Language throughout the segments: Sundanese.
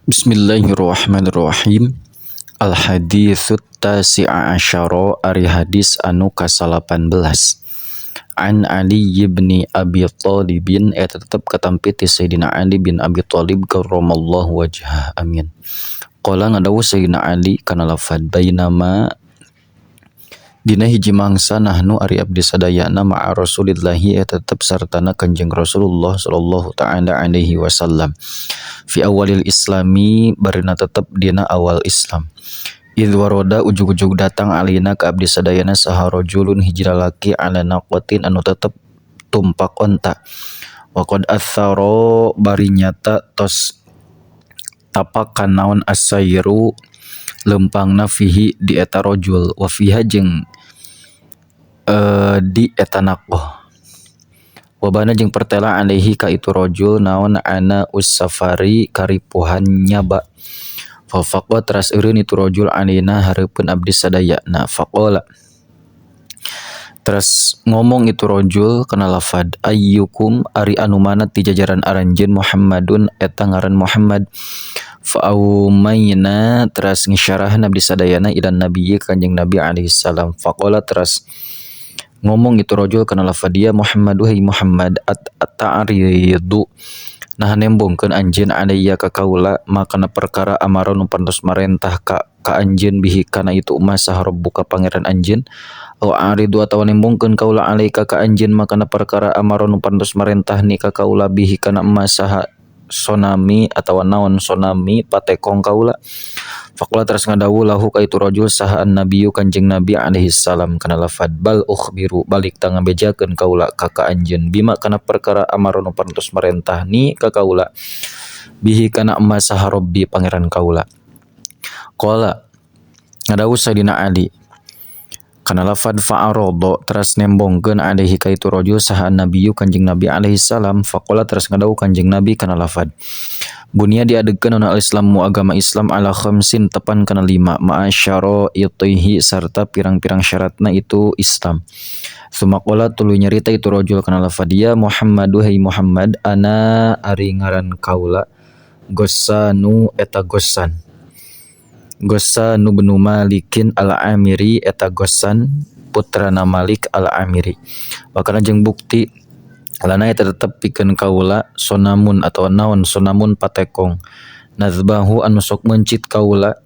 Bismillahirrahmanirrahim. Al haditsu tasi'a asyara ari hadis anu ka-18. An Ali bin Abi Thalibin eta tetep katampi ti Sayyidina Ali bin Abi Thalib karramallahu wajhah, amin. Qala ngadawuh Sayyidina Ali kana lafad bainama dina hiji mangsa nahnu ari abdi sadayana ma'a Rasulillahi eta tetep sartana Kanjeng Rasulullah sallallahu ta'ala alaihi wasallam fi awalil islami barina tetep dina awal Islam. Idz waroda ujug-ujug datang alina ka abdi sadayana saha rajulun hiji lalaki ala naqatin anu tetep tumpak onta. Wa qad athara bari nyata tos tapakan naon as-sayru leumpangna fihi di eta rajul wa fiha jeung di eta naqah. Wabana jeung pertela alaihi ka itu rajul naon ana us-safari karipuhan nyaba. Fa faqa teras eureun itu rajul alaina hareupeun abdi sadayana. Faqala teras ngomong itu rajul kana lafad ayyukum ari anu mana ti jajaran aranjeun Muhammadun eta ngaran Muhammad. Fa aumayna teras ngisyarahan abdi sadayana ila nabiyyi kanjeng Nabi alaihi salam. Faqala teras ngomong itu rajul kana lafad ya Muhammadu hai Muhammad at ta'ridu nah nembongkeun anjeun alayya ka kaula makana perkara amara nu pantos marentah ka anjeun bihi kana itu ma saha rabbuka pangeran anjeun au aridu atawa nembongkeun kaula alaika ka anjeun makana perkara amara nu pantos marentah ni ka kaula bihi kana ma saha sonami atawa naon sonami patekong kaula. Faqala teras ngadawuh lahu ka itu rajul saha annabiyyu kanjeng Nabi alaihi salam kana lafad bal ukhbiru balik ta ngabejakeun kaula ka ka anjeun bima kana perkara amara nu parantos marentah ni ka kaula bihi kana ma saha rabbi pangeran kaula. Qala ngadawuh Sayyidina Ali kana lafad fa'arada teras nembongkeun alaihi ka itu rajul saha annabiyyu kanjeng Nabi alaihi salam. Faqala teras ngadawuh kanjeng Nabi kana lafad bunia diadegkeun naon al-islamu agama Islam ala khamsin tepan kana 5 ma'asyara itihi sarta pirang-pirang syaratna itu Islam. Summa qala tuluy nyarita itu rajul kana lafad ya Muhammadu hai Muhammad ana ari ngaran kaula Ghassanu eta Ghassan. Ghassanu bin Malikin al-Amiri eta Ghassan putrana Malik al-Amiri. Wakana jeung bukti lana eta tetep pikeun kaula sonamun atawa naon sonamun patekong nazbahu anu sok meuncit kaula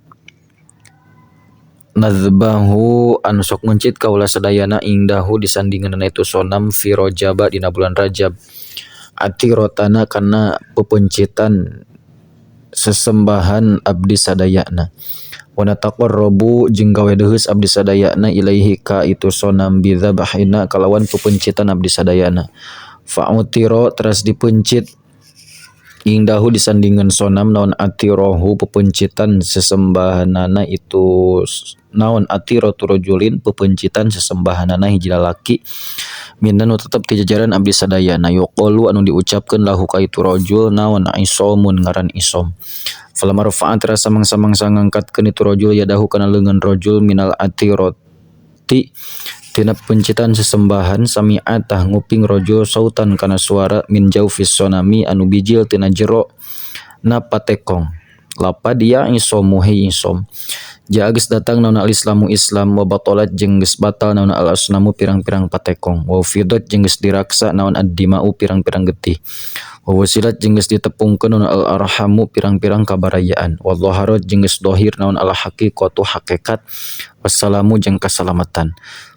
nazbahu anu sok meuncit kaula sadayana ingdahu disandinganna itu sonam fi rajaba dina bulan Rajab atirotana kana pepeuncitan sesembahan abdi sadayana wa nataqarrabu jeung gawe deuheus abdi sadayana ilaihi ka itu sonam bidzabhina kalawan pepeuncitan abdi sadayana. Fa'utiro teras dipeuncit ingdahu disandingan sonam naon atirohu pepeuncitan sesembahanana itu naon atiro turujulin pepeuncitan sesembahanana hiji lalaki minan nu tetep ti jajaran abdi sadayana yuqalu anu diucapkeun lahu ka itu rajul naon isomun ngaran isom. Falamma rafa'a teras samang-samangsa ngangkatkeun itu rajul yadahu kana leungeun rajul minal atiroti tina peuncitan sesembahan sami'a tah nguping rajul sautan kana suara min jaufis sonami anu bijil tina jero na patekong. Lapad ya isomu hei isom. Ja geus datang naon al-islamu Islam wa batalat jeung geus batal naon al-asnamu pirang-pirang patekong wa fidat jeung geus diraksa naon ad-dima'u pirang-pirang getih wa wasilat jeung geus ditepungkeun naon al-arhamu pirang-pirang kabarayaan wa dhaharat jeung geus dohir naon al-haqiqatu hakikat wassalamu jeung kasalamatan.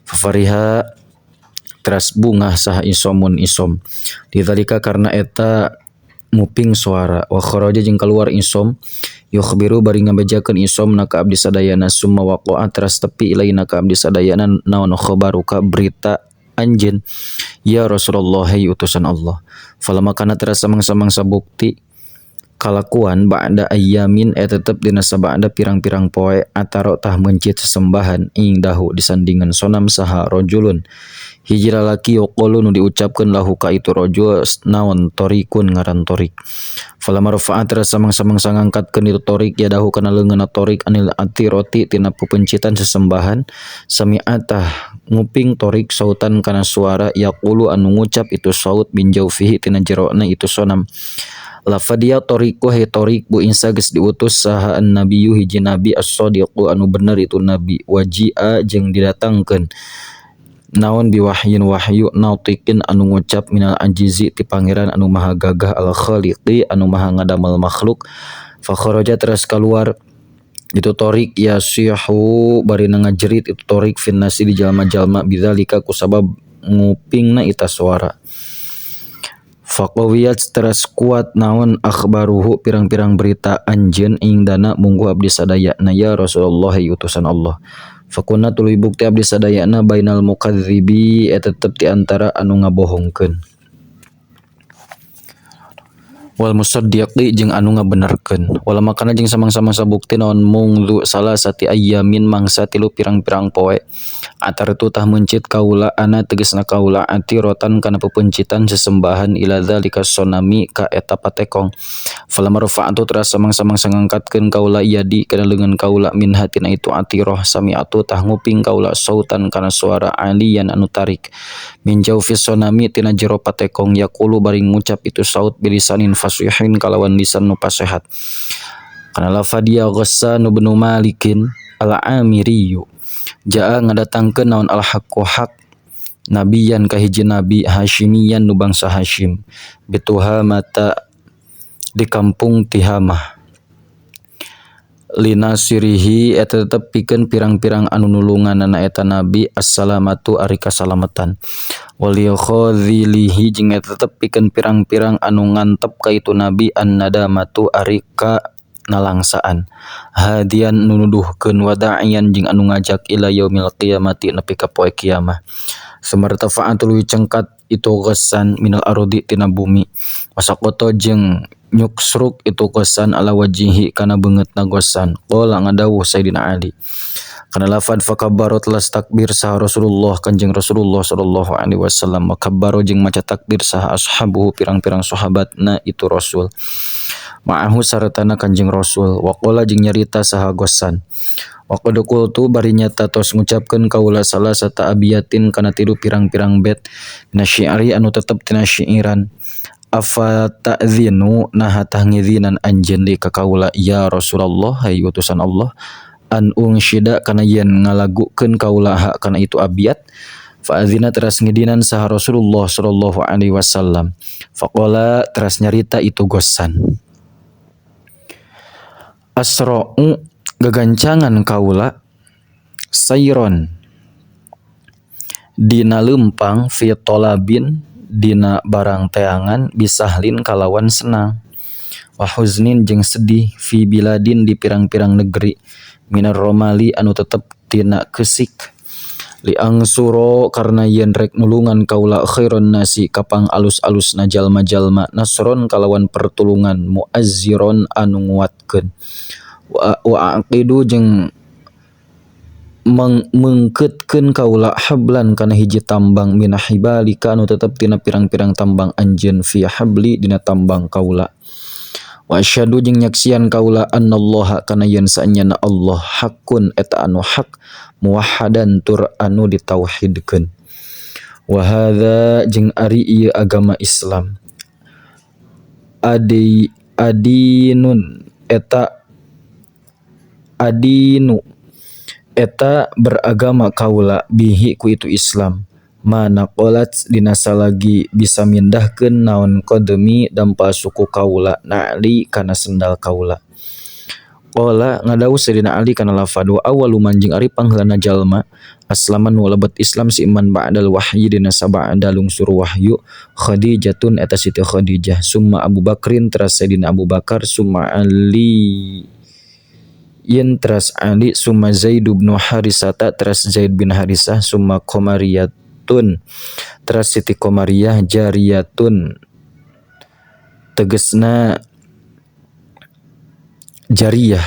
Fafariha teras bungah saha isomun isom lidzalika karena eta nguping suara wa kharaja jeung keluar isom yukhbiru bari ngabejakeun isom na ka abdi sadayana summa waqa'a teras tepi ilaina ka abdi sadayana naon khabaruka berita anjeun ya Rasulullah hai utusan Allah. Falamma kana teras samang-samangsa bukti kalakuan ba'da ayyamin eta tetep dina sabada pirang-pirang poe ataro tah meuncit sesembahan ingdahu disandingan sonam saha rajulun hiji lalaki yuqalu nu diucapkeun lahu ka itu rajul naon torikun ngaran torik. Falamma rafa'a teras samang-samangsa ngangkatkeun itu torik yadahu kana leungeunna torik anil atiroti tina pepeuncitan sesembahan sami'a tah nguping torik sautan kana suara yaqulu anu ngucap itu saut min jaufihi tina jerona itu sonam. Lafadia thoriqu he thoriq bu insa geus diutus saha annabiyyu hiji nabi as-sadiqu anu bener itu nabi waji'a jeung didatangkeun naon biwahyin wahyu nautikin anu ngucap minal ajizi ti pangeran anu maha gagah al khaliqi anu maha ngadamel makhluk fa kharaja teras kaluar itu thoriq yasihu barina ngajerit itu thoriq finnasi di jalma-jalma bidzalika kusabab ngupingna eta suara. Faqawiyat teras kuat naon akhbaruhu pirang-pirang berita anjeun indana mungguh abdi sadayana ya Rasulullah utusan Allah. Fakuna tuluy bukti abdi sadayana bainal mukadzibi eta tetep di antara anu ngabohongkeun wal musaddiqi jeung anu ngabenerkeun wala makana jeung samang-samang sabukti naon mungzu salasati ayyamin mangsa tilu pirang-pirang poe atartu tah meuncit kaula ana tegasna kaula atirotan kana pepeuncitan sesembahan ila dzalika sonami ka eta patekong falamma rafa'tu teras samang-samang ngangkatkeun kaula yadi kana leungeun kaula min hatina itu atiroh sami'atu tah nguping kaula sautan kana suara aliyan anu tarik min jaufi sonami tina jero patekong yaqulu bari ngucap itu saut bilisanin fasihin kalawan lisan nu pasehat kana lafadia Ghassan bin Malikin al-Amiriyu jaa ngadatangkeun naon al-haqqu haq nabiyan ka hiji nabi Hasyimiyan nu bangsa Hasyim bituhamata di kampung Tihamah linasirihi eta tetep pikeun pirang-pirang anu nulunganana eta nabi assalamatu ari kasalamatan wali khadzilihi jeung eta tetep pikeun pirang-pirang anu ngantep ka itu nabi annadamatu ari ka nalangsaan hadian nu nuduhkeun wada'ian jeung anu ngajak ila yaumil qiyamati nepi ka poe kiamah sumartafa'a tuluy cengkat itu Ghassan minal ardi tina bumi wasaqata jeung nyuksruk itu Ghassan ala wajihi kana beungeutna Ghassan qala ngadawuh Sayyidina Ali kana lafad fakabbaro telas takbir saha Rasulullah kanjeng Rasulullah sallallahu alaihi wasallam wa kabbaro jeung maca takbir saha ashabuhu pirang-pirang sahabatna itu Rasul ma'ahu sartana kanjeng Rasul wa qala jeung nyarita saha Ghassan wa qad qultu bari nyata tos ngucapkeun kaula salasata abiyatin kana tilu pirang-pirang bet minasyi'ri anu tetep tina syiiran afa ta'zinu naha tah ngizinan anjeun li ka kaula ya Rasulullah hai utusan Allah an unsyida kana yen ngalagukeun kaula ha kana itu abiyat fa azina teras ngidinan saha Rasulullah sallallahu alaihi wasallam faqala teras nyarita itu Ghassan asra'u gagancangan kaula sayron dina leumpang fi tolabin dina barang teangan bisahlin kalawan senang wa huznin jeung sedih fi biladin di pirang-pirang negeri minar romali anu tetep tina keusik li angsuro karena yen rek nulungan kaula khairon nasi kapang alus-alusna jalma-jalma nasron kalawan pertulungan muazziron anu nguatkeun wa aqidu jeung mengkeutkeun kaula hablan kana hiji tambang minahibalika anu tetep tina pirang-pirang tambang anjeun fi habli dina tambang kaula wa asyhadu jeung nyaksian kaula annallaha kana yen saenyana Allah hakun eta anu hak muwahhadan tur anu ditauhidkeun wa hadza jeung ari ieu agama Islam adi adinun eta adinu eta beragama kaula bihi ku itu Islam mana qolat dina salagi bisa mindahkeun naon qadmi dampa suku kaula na'li kana sendal kaula qala ngadawuh Sayyidina Ali kana lafad wa awwalu man jeung ari pangheulana jalma aslama nu lebet Islam si iman ba'dal wahyi dina sabada lungsur wahyu Khadijatun eta Siti Khadijah summa Abu Bakrin teras Sayyidina Abu Bakar summa Ali yen teras Ali summa Zaid bin Harisata teras Zaid bin Harisah summa Qamariyatun teras Siti Qamariyah jariyatun tegesna jariyah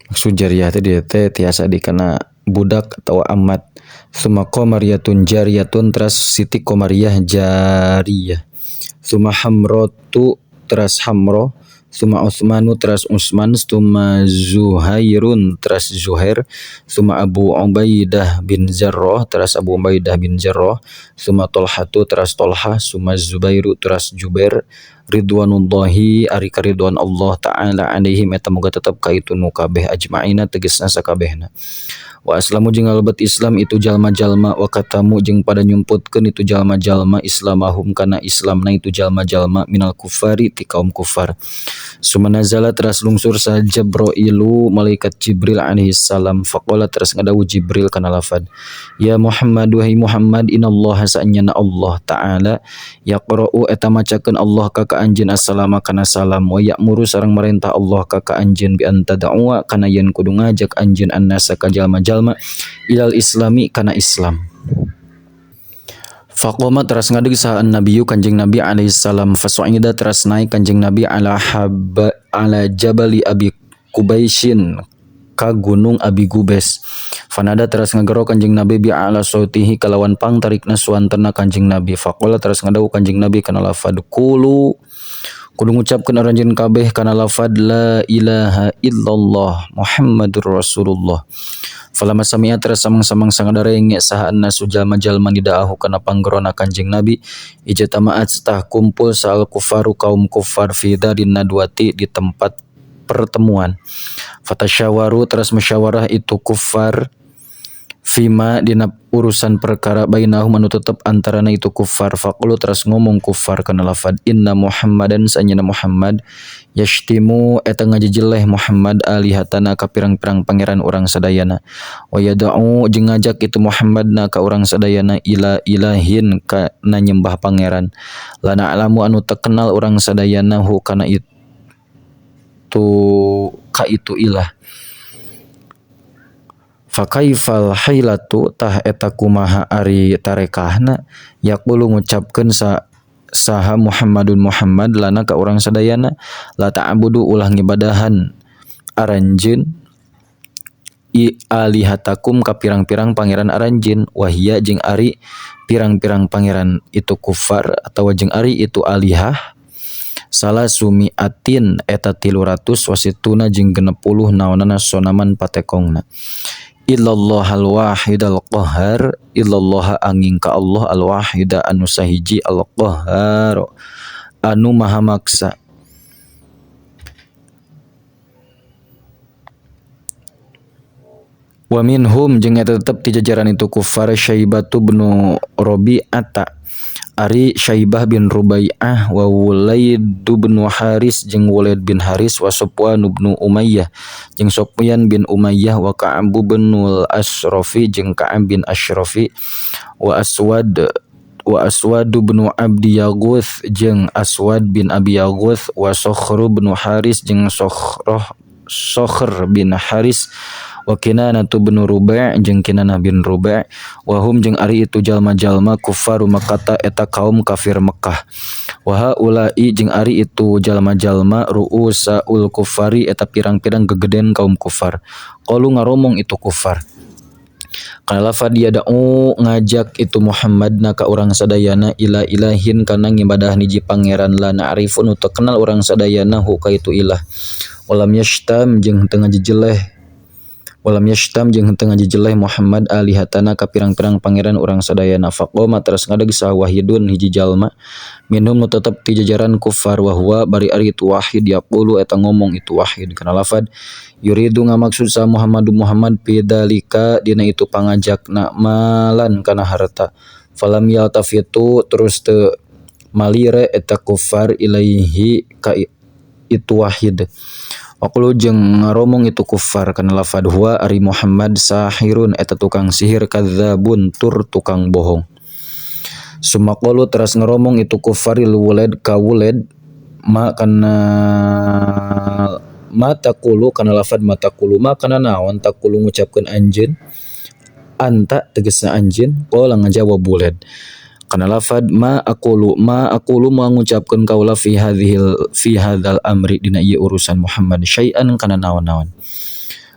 maksud jariyah teh dia teh tiasa dikena budak atau amat summa Qamariyatun jariyatun teras Siti Qamariyah jariyah summa Hamratu teras Hamro Summa Utsmanu teras Utsman, summa Zuhairun teras Zuhair, summa Abu Ubaidah bin Jarrah teras Abu Ubaidah bin Jarrah, summa Talhatu teras Talhah, summa Zubairu teras Jubair, ridwanullahi ari karidwan Allah ta'ala alaihim eta moga tetep ka itu nu kabeh ajmaina tegesna sakabehna. Wa aslamu jeung ngalebet Islam itu jalma-jalma, wa katamu jeung pada nyumputkeun itu jalma-jalma islamahum kana Islamna itu jalma-jalma minal kufari ti kaum kufar. Summa nazala teras lungsur saha Jabrailu malaikat Jibril alaihi salam, faqala teras ngadawuh Jibril kana lafad, ya Muhammad wahai Muhammad, innallaha saenyana Allah ta'ala yaqra'u eta macakeun Allah ka ka anjeun assalama kana salam, wa ya'muru sareng marentah Allah ka ka anjeun bi anta da'wa kana yen kudu ngajak anjeun annasa ka jalma-jalma ilal islami kana Islam. Faqoma teras ngadeg saha an-nabiyyu kanjeng Nabi alaihi salam, fasa'ida teras naik kanjeng Nabi ala habba ala jabali Abi Kubaisyin ka gunung Abi Gubes. Fanada teras ngagero kanjeng Nabi bi ala sautihi kalawan pangtarikna suantena kanjeng Nabi. Faqala teras ngadawuh kanjeng Nabi kana lafad qulu kudu ngucapkeun aranjeun kabeh kana lafad la ilaha illallah Muhammadur Rasulullah. Falama sami'a teras samang-samang sangadarenge saha annasu jalma-jalma nidaahu kana panggerona kanjeng Nabi, ijtama'at tah kumpul sa'al kufaru kaum kufar fi darin nadwati di tempat pertemuan. Fatasyawaru teras musyawarah itu kufar fima dina urusan perkara bainahum anu tetep antarana itu kufar. Faqulu teras ngomong kufar kana lafad inna Muhammadan sanyana Muhammad yashtimu eta ngajejeleh Muhammad alihatana ka pirang-pirang pangeran urang sadayana, wa yad'u jeung ngajak itu Muhammadna ka urang sadayana ila ilahin ka na nyembah pangeran la na'lamu anu terkenal urang sadayana hu kana itu ka itu ilah. Fakaifal hailatu tah eta kumaha ari tarekahna, yaqulu ngucapkeun saha Muhammadun Muhammad lana ka urang sadayana la ta'budu ulah ngibadahan aranjeun i alihatakum ka pirang-pirang pangeran aranjeun, wahia jeung ari pirang-pirang pangeran itu kufar atawa jeung ari itu alihah salah sumiatin eta 300 wasituna jeung 60 naonana sonaman patekongna. Illallahal wahidal qahhar, illallah angin ka Allah al wahida anu sahiji al qahhar anu maha maksa. Wa minhum jeung eta tetep ti jajaran itu kufar Syaibatu bin Rabi'ata ari Syaibah bin Rubai'ah wa Wulaid bin Haris jeung Wulaid bin Haris wa Sofwan bin Umayyah jeung Sofyan bin Umayyah wa Ka'ab bin Al-Asrafi jeung Ka'ab bin Ashrafi wa Aswad bin Abdi Yaghuth jeung Aswad bin Abi Yaghuth wa Sokhr bin Haris jeung Sokhr bin Haris wa Kinanah bin Rubai' jeung Kinanah bin Rubai' wa hum jeung ari itu jalma-jalma kufaru Makkah eta kaum kafir Mekkah wa haula'i jeung ari itu jalma-jalma ru'usaul kufari eta pirang-pirang gegeden kaum kufar. Qalu ngaromong itu kufar kana lafad yada'u ngajak itu Muhammadna ka urang sadayana ila ilahin kana ngibadah hiji pangeran la na'rifun teu kenal urang sadayana hu ka itu ilah. Walam yashtam jeung teu ngajejeleh walam yashtam jeung henteu ngajejeleh Muhammad alihatana ka pirang-pirang pangeran urang sadayana. Faqoma teras ngadeg saha wahidun hiji jalma minhum nu tetep ti jajaran kufar wa huwa bari ari itu wahid yaqulu eta ngomong itu wahid kana lafad yuridu ngamaksud saha Muhammadu Muhammad pidzalika dina itu pangajakna malan kana harta. Falam yaltafitu terus teu malire eta kufar ilaihi ka itu wahid. Waqulu jeung ngaromong itu kufar kana lafad huwa ari Muhammad sahirun eta tukang sihir kadzabun tur tukang bohong. Summa qalu teras ngaromong itu kufaril wuled ka wuled ma kana ma taqulu kana lafad ma taqulu ma kana naon taqulu ngucapkeun anjeun anta tegasna anjeun. Qala ngajawab wuled kana lafad ma aqulu ma ngucapkeun kaula fi hadhil fi hadzal amri dina ieu urusan Muhammad syai'an kana naon-naon.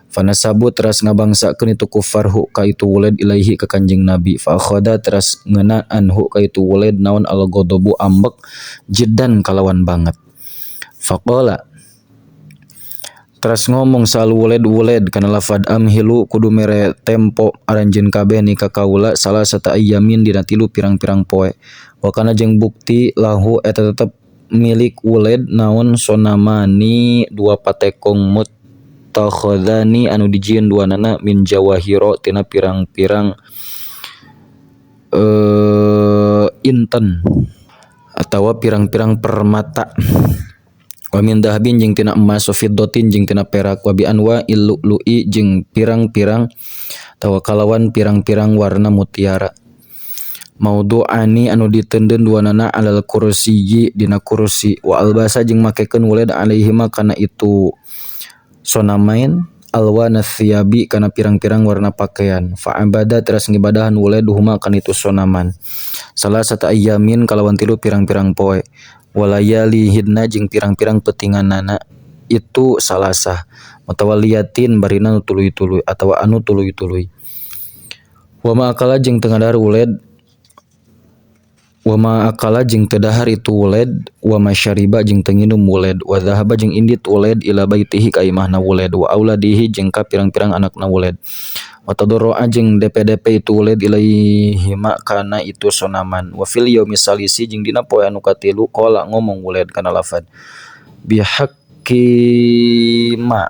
Fanasabu teras ngabangsakeun itu kufar hu ka itu wuled ilaihi ka kanjeng Nabi. Fa akhadha teras ngeunaan hu ka itu wuled naon al-ghadabu ambek jiddan kalawan banget. Faqala Teras ngomong saha Wulaid Wulaid kana lafad amhilu kudu mere tempo aranjeun kabeh ni ka kaula salasata ayyamin dina tilu pirang-pirang poe. Wa kana jeung bukti lahu eta tetep milik Wulaid naon sonamani dua patekong muttakhadzani anu dijieun duanana min jawahira tina pirang-pirang inten atawa pirang-pirang permata wa min dahabin jeung tina emas wa fiddatin jeung tina perak wa bi anwa'il lu'lu'i jeung pirang-pirang atawa kalawan pirang-pirang warna mutiara maudu'ani anu diteundeun duanana alal kursiyyi dina kursi wa albasa jeung makekeun Wulaid alaihima kana itu sonamain alwana thiyabi kana pirang-pirang warna pakaian fa'abada teras ngibadahan Wulaid huma kana itu sonaman salasata ayyamin kalawan tilu pirang-pirang poe walayalihinna jeung pirang-pirang peutinganana itu salasah mutawalliyatin barina nu tuluy-tuluy atawa anu tuluy-tuluy wa ma akala jeung teu ngadahar Wulaid wa ma akala jeung teu dahar itu Wulaid wa ma syariba jeung teu nginum Wulaid wa dzahaba jeung indit Wulaid ila baitihi ka imahna Wulaid wa auladihi jeung ka pirang-pirang anakna Wulaid wa tadarraa jeung DP-DP itu Wulaid ilaihima kana itu sonaman wa fil yaumi salisi jeung dina poe anu katilu qala ngomong Wulaid kana lafad bihaqqi ma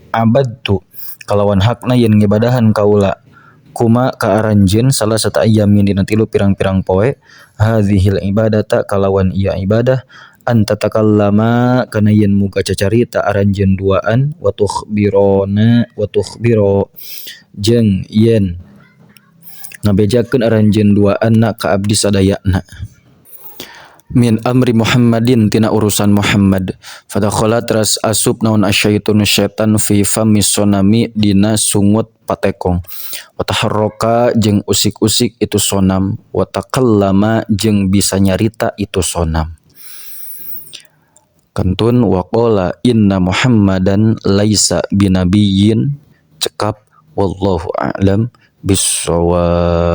abadtu kalawan hakna yen ngibadahan kaula kuma ka aranjeun salasata ayyamin dina tilu pirang-pirang poe hadzihil ibadata kalawan ieu ibadah an tatakallama kana yen muga cacarita aranjeun duaan wa tukhbirona wa tukhbiro jeung yen ngabejakeun aranjeun duaanna ka abdi sadayana min amri Muhammadin tina urusan Muhammad fadakhala teras asup naon asyaitonu setan fi fami sonami dina sungut patekong wa taharraka jeung usik-usik itu sonam wa takallama jeung bisa nyarita itu sonam kantun waqala inna Muhammadan laisa binabiyyin cekap wallahu a'lam bissawab.